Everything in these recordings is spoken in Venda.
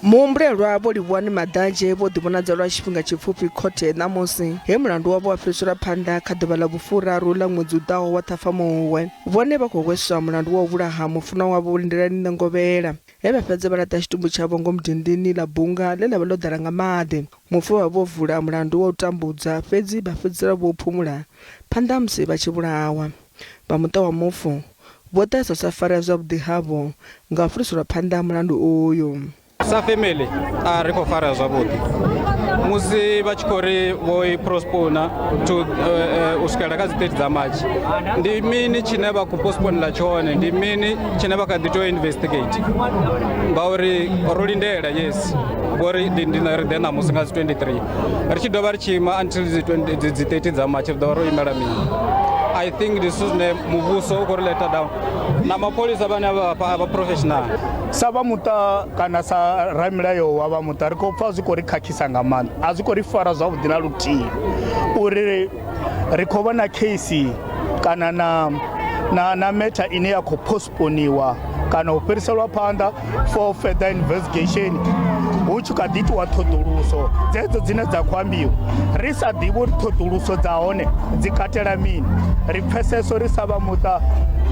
Muhumbulelwa Vho Livhuwani Maḓadzhe vho ḓivhonadza lwa tshifhinga tshipfufhi khothe ṋamusi, he mulandu wavho wa fhiriselwa phanḓa kha ḓuvha ḽa vhufuraru ḽa ṅwedzi u ḓaho wa Ṱhafamuhwe. Vhone vha khou hweswa mulandu wa u vhulaha mufunwa wavho Vho Lindelani Ṋengovhela, he vha fhedza vha laṱa tshitumbu tshavho ngomu dindini ḽa bunga ḽe ḽa vha ḽo ḓala nga maḓi. Mufu vha vha vho vula mulandu wa u tambudza fhedzi vha fhedzisela vho u phumula phanḓa ha musi vha tshi vhulawa. Vha muṱa wa mufu vho ṱahisa u sa farea zwavhuḓi havho nga u fhiriselwa phanḓa ha mulandu uyu. Sa family a ri khou farea zwavhuḓi musi vha tshi khou ri vho i postpone to u swikela kha dzi 30 dza March. Ndi mini tshine vha khou postponela tshone? Ndi mini tshine vha kha ḓi tea u investigate? Ngauri ro lindela, yes, vho ri ndi ri ḓe ṋamusi nga dzi 23. Ri tshi dovha ri tshi ima until dzi 20 dzi 30 dza March ri ḓovha ro imela mini? I think ndi zwithu zwine muvhuso u khou ri leta down na mapholisa vhane vha vha vha professional. Sa vha muṱa kana sa ramilayo wa vha muṱa ri khou pfa zwi khou ri khakhisa nga maanḓa, a zwi khou ri fara zwavhuḓi na luthihi uri ri khou vha na case kana na na na matter ine ya khou postponiwa kana u fhiriselwa phanḓa for further investigation hu tshi kha ḓi itiwa ṱhoḓuluso dzedzo dzine dza khou ambiwa ri sa ḓivhi uri ṱhoḓuluso dza hone dzi katela mini. Ri pfesesa uri sa vha muṱa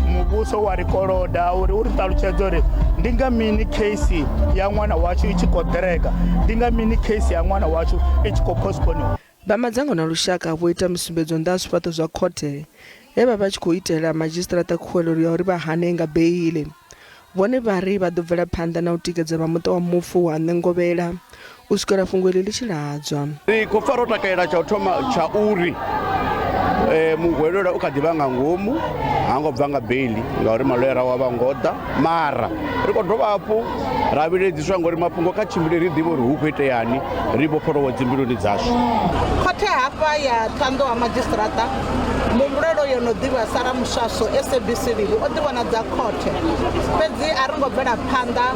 muvhuso wa ri koloda uri u ri ṱalutshedze uri ndi nga mini case ya ṅwana washu i tshi khou ḓireka, ndi nga mini case ya ṅwana washu i tshi khou postponiwa. Vha madzangano a lushaka vho ita misumbedzo nnḓa ha zwifhaṱo zwa khothe he vha vha tshi khou itela madzhisiṱiraṱa khuwelelo ya uri vha hane nga beiḽi. Vhone vha ri vha ḓo bvela phanḓa na u tikedza vha muṱa wa mufu wa Ṋengovhela u swikela fhungo iḽi ḽi tshi ladzwa. Ri khou pfa ro takalela tsha u thoma tsha uri muhwelelwa u kha ḓi vha nga ngomu, ha ngo bva nga beiḽi ngauri maloyara awe a vha ngo ḓa, mara ri khou dovha hafhu ra vhiledziswa ngori mafhungo kha tshimbile ri ḓivhe uri hu khou iteani ri vhofholowe dzimbiluni dzashu. Khothe hafha ya Thohoyandou ha madzhisiṱiraṱa muhumbulelwa yo no ḓivha Sarah Muswaso SABC Livhi o ḓivhonadza khothe fhedzi a ri ngo bvela phanḓa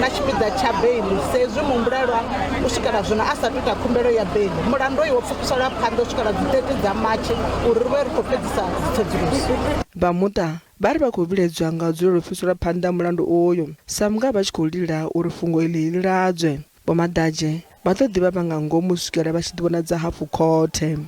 na tshipiḓa tsha beiḽi sa izwi muhumbulelwa u swikela zwino a sathu ita khumbelo ya beiḽi. Mulandu uyu wo pfukhiselwa phanḓa u swikela dzi 30 dza Matshi uri ri vhe ri khou fhedzisa dzitsedzuluso. Vha muṱa Vha ri vha khou vhiledzwa nga u dzulela u fhisela phanḓa mulandu uyu sa vhunga vha tshi khou lila uri fhungo iḽi ḽi ladzwe. Vho Maḓadzhe vha ḓo ḓi vha vha nga ngomu u swikela vha tshi ḓivhonadza hafhu khothe.